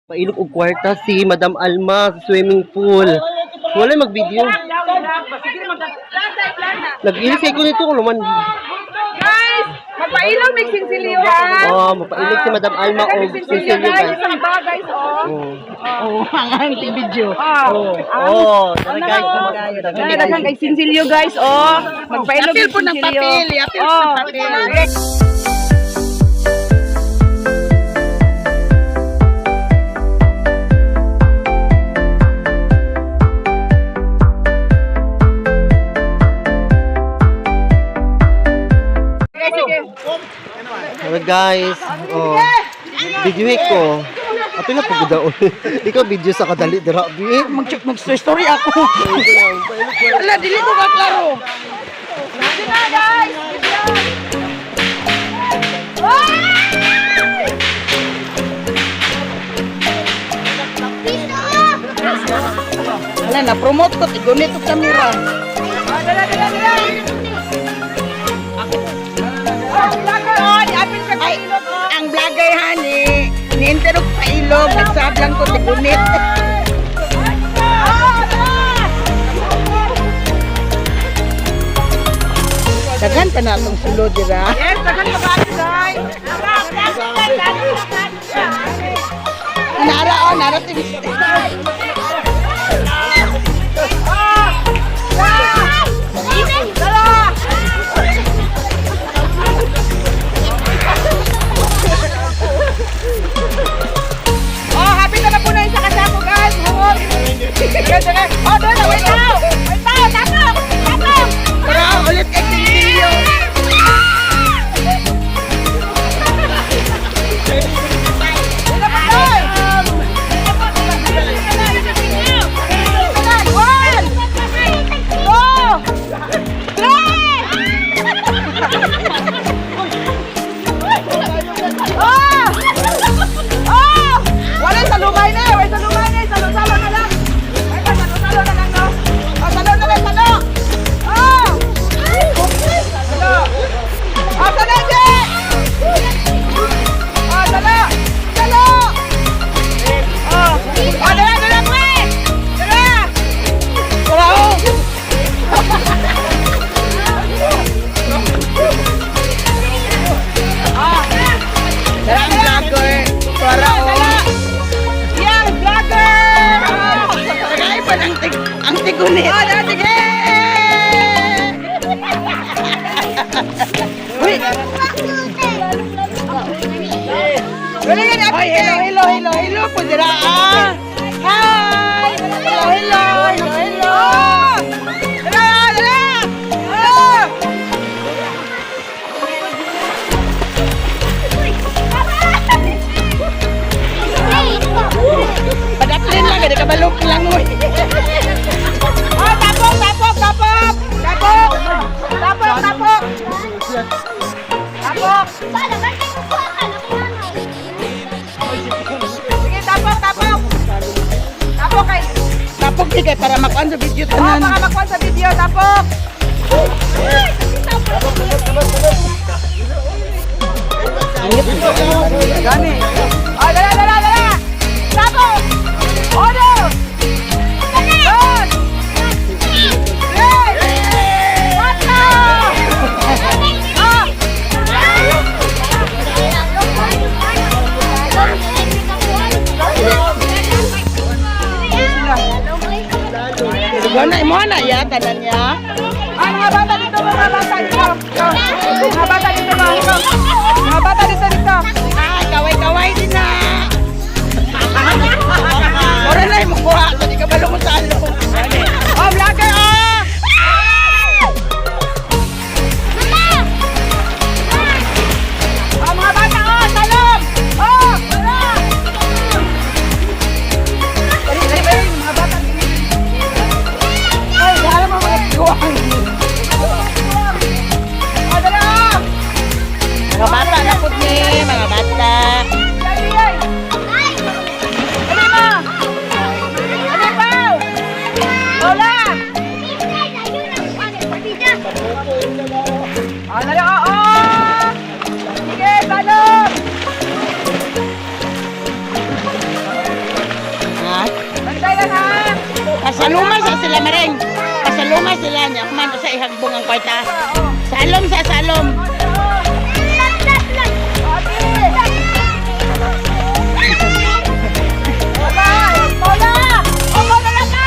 Pailog og kwarta si Madam Alma sa swimming pool. Wala mag-video. Nag-ilis ko nito kung naman. Guys, magpailog mig sinsilyo ha. Oh, mapailog si Madam Alma og Sinsilyo sinsilyo, guys, guys. isang ba guys oh. Oh. Oh, ang video. Oh. Oh, tara guys. Daghan daghan kay sinsilyo guys oh. Magpailog Apil mig po ng sinsilyo. papel, apil po Oh. ng papel. Sige, sige. Tara guys. Oh. Video ko. Apil na pagod daon. Ikaw video sa kadali dira bi. Mag mag story ako. Ala, dili ko ka klaro. Sige na guys. Ala, na-promote ko tigunit og kamera. Oh, dala dala dala. Oh, vlogger oh, di-apil ka Ay, pailog oh. ang vlogger hani, ni-enter og pailog, nagsab lang ko tigunit. Oh, dala. Daghan pa na atong sulod dira. Yes, daghan pa kayo guys. Nara oh, nara si Mr. Dala. Oh, happy na na po na isa kasako guys. Hungod. Sige, sige. Oh, doon na. Wait now. Wait now. Tapok. Tapok. Tara, ulit kay Silvio. Wala pa doon. One, two, three. Oh! Oh! Wala sa lumay na eh. Wala sa lumay na eh. Salo-salo na lang. Ay, salo-salo na lang, no? Oh, salo na lang, salo! Oh! Salo! Oh, salo, Jay! Oh, salo! Salo! Oh! Oh, dala, dala, pre! Dala! Tara, oh. Oh! Tara ang vlogger. Tara, oh. Dala! Yang vlogger! Oh! Tagay pa ng tig ang tigunit. Oh, dala, sige! Uy, Wala yan, Oy, hello, hello, hello, hello po dira ah. Hi! Hello, hello, hello, hello. Dala, dala! Oh! Padaklin lang, kaya kabalok lang oy. Oh, tapok, tapok, tapok! Tapok! Tapok, tapok! Tapok! Sige, tapok, tapok! Tapok kay... Tapok di kay para makuan sa video Oh, tanan. baka makuha sa video, tapok! Gani. Oh, dala, dala, dala! Tapok! Uno! Dos! Tres! Cuatro! Ah! Dugo na imo na ya tanan niya. Ah, mga bata dito, mga bata dito. Mga bata dito, mga bata dito, dito. Ah, kaway-kaway din na. Ora na imo kuha sa di kabalo mo salo. Oh, vlogger, oh! Oh, mga bata, oh, talong! Oh, wala! Dali, dali, dali, mga bata. Ay, dala mo mga tiguan. Oh, dala, oh! Mga bata na pud ni, mga bata. Dali, ay! Pasaluma sa sila, Mareng. Pasaluma sila niya. Kuman sa ihagbong ang kwarta. Salom sa salom. Paula! Oh, Paula lang ka!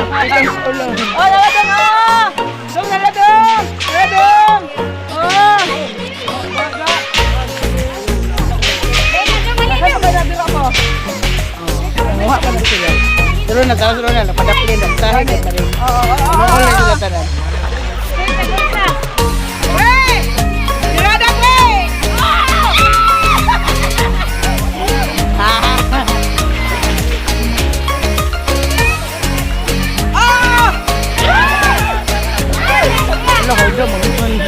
Oh, naladong, oh! Dong, naladong! Naladong! Oh! Nanguha pa na sila. Pero nagkaroon na, napadaplin, nagtahay na pa rin. Oo, Ano lang sila tanan. Hey! Nirada, hey! Ah! Ano, hold on, mga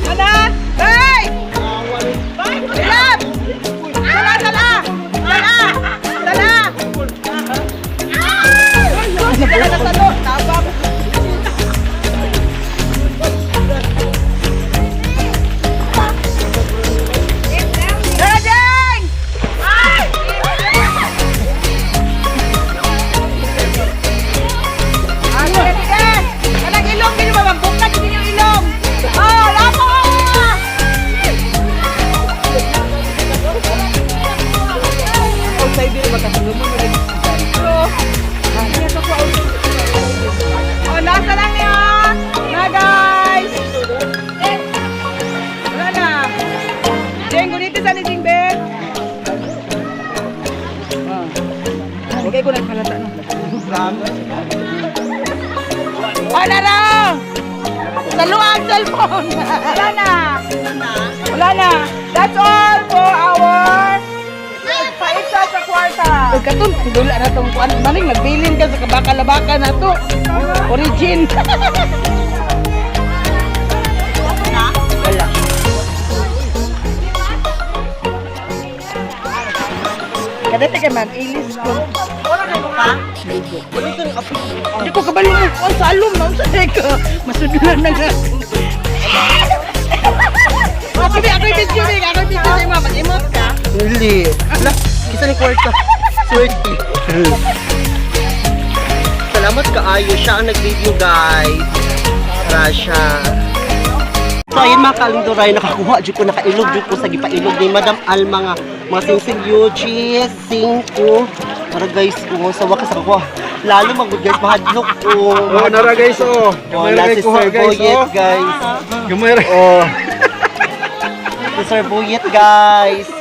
Ano? Hey! Love! Sala, sala! Sala! Sala! Sala na salo! Tabang! Tara, Jeng! Ah, sige, sige! Kanang ilong, hindi ba? Magbukat din yung ilong! Oh, lapo! Oh, nasa lang niya. Na, guys. Wala na. Jeng, guniti sa ni Jeng, be. Okay ko naghalata no. Wala na! Salo ang cellphone! Wala na. Wala na. That's all for our paisa sa kwarta. Pagkatun, dula na tong kuan. Maning nagbilin ka sa kabaka-labaka na to. Origin. Wala. Kada kay man ilis ko. Di ko kabalo mo kuan sa alum na unsa day ka. Masudlan na nga. Ako bi ako video bi ako video sa imo mag-emote ka. Hindi. Ala, kisa ni kwarta. Swerte. Salamat kaayo. Siya ang nag-video, guys. Rasha. So, ayun mga kalinduray, nakakuha dyan ko, nakailog dyan ko sa gipailog ni Madam Alma nga. Mga singsing yuchi, singko. Para guys, kung sa wakas ako, lalo magud guys, mahadlok ko. Oh, nara guys oh. Oh, Gamay na ra si kuha Sir guys Boyet, oh. guys. Gamay ra. Oh. Si Sir Boyet, guys.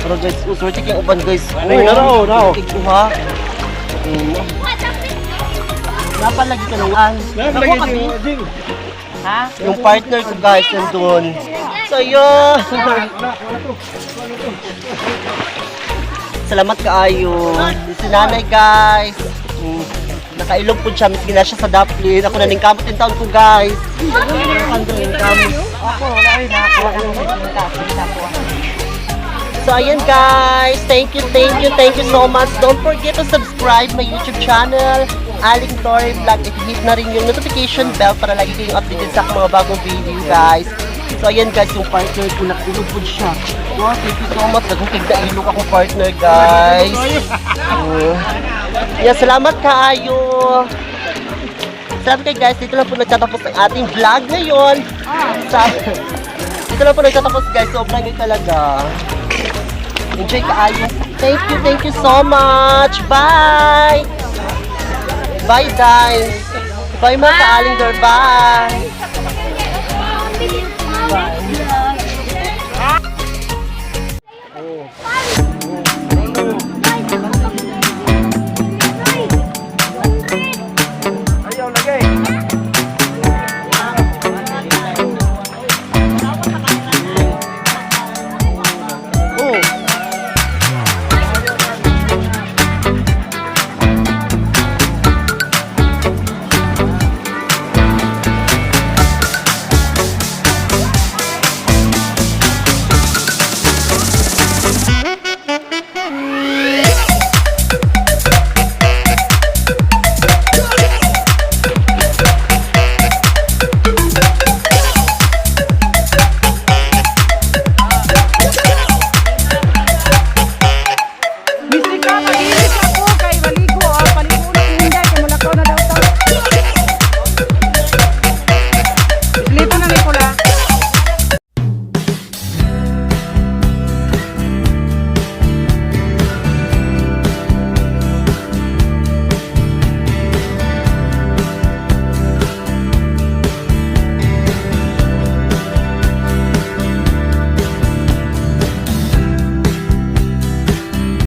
Pero guys, oh, swerte kayong uban, guys. Ay, nara, oh, nara. Ikuha. Napalagi ka nung an. Lagi jing. Yung partner ko, guys, nandun. So, yun. Salamat kaayo. Si nanay, guys. Nakailog po siya, miski na siya sa Daplin. Ako na kamot in taon ko, guys. Ako wala rin nakakuha ng kita. So, ayan guys. Thank you, thank you, thank you so much. Don't forget to subscribe my YouTube channel, Aling Dory Vlog. At hit na rin yung notification bell para lagi kayong updated sa aking mga bagong video, guys. So, ayan guys, yung partner ko, nakilog po siya. Wow, thank you so much. Nagkukig na ilog akong partner, guys. Oh. Yeah, salamat kaayo. Salamat kayo guys, dito lang po nagtatapos ang ating vlog ngayon. Dito lang po nagtatapos guys, sobrang yun talaga. Enjoy kaayo. Thank you so much. Bye! Bye, guys. Bye mga kaaling door. Bye!